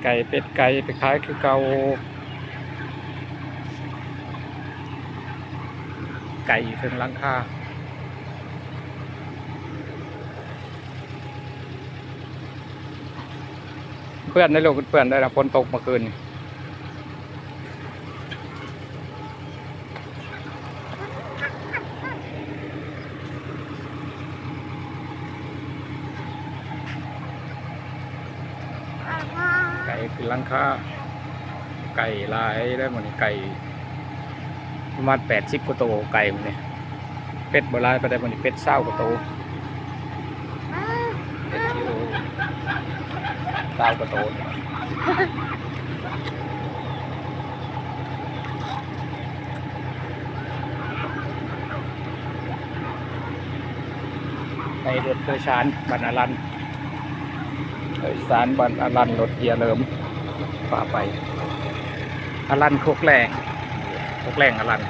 ໄກ່ ເປັດໄກ່ໄປຂາຍຄືເກົ່າ. ໄກ່ຢູ່ເທິງຫຼັງຄາ. ເປື້ອນໄດ໋ລູກ ເປື້ອນໄດ໋ລະ ຝົນຕົກເມື່ອຄືນນີ້. ໄກ່ຂຶ້ນຫຼັງຄາ. ໄກ່ຫຼາຍເດ້ມື້ນີ້ ໄກ່ປະມານແປດສິບກວ່າໂຕ ໄກ່ມື້ນີ້. ເປັດບໍ່ຫຼາຍປານໃດມື້ນີ້ ເປັດຊາວກວ່າໂຕ. ເປັດກິໂລ ຊາວກວ່າໂຕ. ໄປລົດໂດຍສານບ້ານອາລັນ, ໂດຍສານບ້ານອາລັນ ລົດເຮຍເຫຼີມພາໄປ ອາລັນໂຄກແລງ, ໂຄກແລງອາລັນ.